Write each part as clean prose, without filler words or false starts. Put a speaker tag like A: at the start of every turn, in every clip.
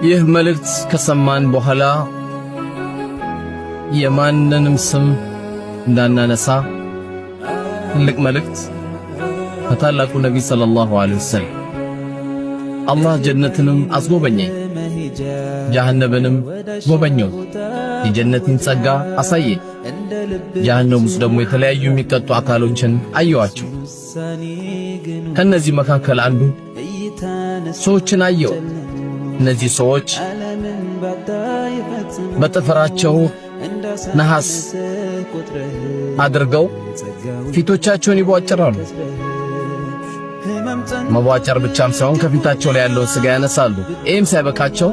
A: ይህ መልእክት ከሰማን በኋላ የማንንም ስም እንዳናነሳ ትልቅ መልእክት ከታላቁ ነቢይ ሰለላሁ ዐለይሂ ወሰለም። አላህ ጀነትንም አስጎበኘኝ፣ ጀሃነምንም ጎበኘው። የጀነትን ጸጋ አሳየኝ። ጀሃነም ውስጥ ደግሞ የተለያዩ የሚቀጡ አካሎችን አየዋቸው። ከነዚህ መካከል አንዱ ሰዎችን አየው። እነዚህ ሰዎች በጥፍራቸው ነሐስ አድርገው ፊቶቻቸውን ይቧጭራሉ። መቧጨር ብቻም ሳይሆን ከፊታቸው ላይ ያለውን ስጋ ያነሳሉ። ይህም ሳይበቃቸው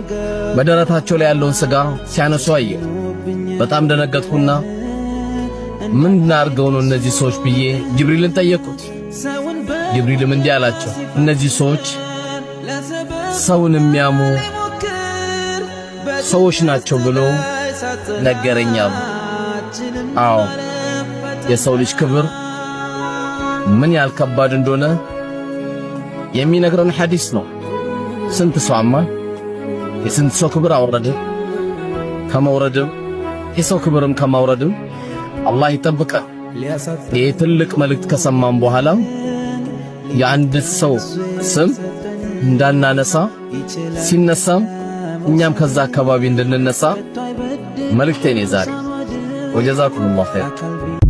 A: በደረታቸው ላይ ያለውን ስጋ ሲያነሱ አየሁ። በጣም ደነገጥኩና ምን አድርገው ነው እነዚህ ሰዎች ብዬ ጅብሪልን ጠየቅኩት። ጅብሪልም እንዲህ አላቸው፣ እነዚህ ሰዎች ሰውን የሚያሙ ሰዎች ናቸው ብሎ ነገረኛሉ። አዎ፣ የሰው ልጅ ክብር ምን ያህል ከባድ እንደሆነ የሚነግረን ሐዲስ ነው። ስንት ሰው አማ የስንት ሰው ክብር አወረደ። ከመውረድም የሰው ክብርም ከማውረድም አላህ ይጠብቀን። ይህ ትልቅ መልእክት ከሰማን በኋላ የአንድ ሰው ስም እንዳናነሳ፣ ሲነሳም እኛም ከዛ አካባቢ እንድንነሳ መልእክቴ ነው ዛሬ። ወጀዛኩሙላሁ ኸይር።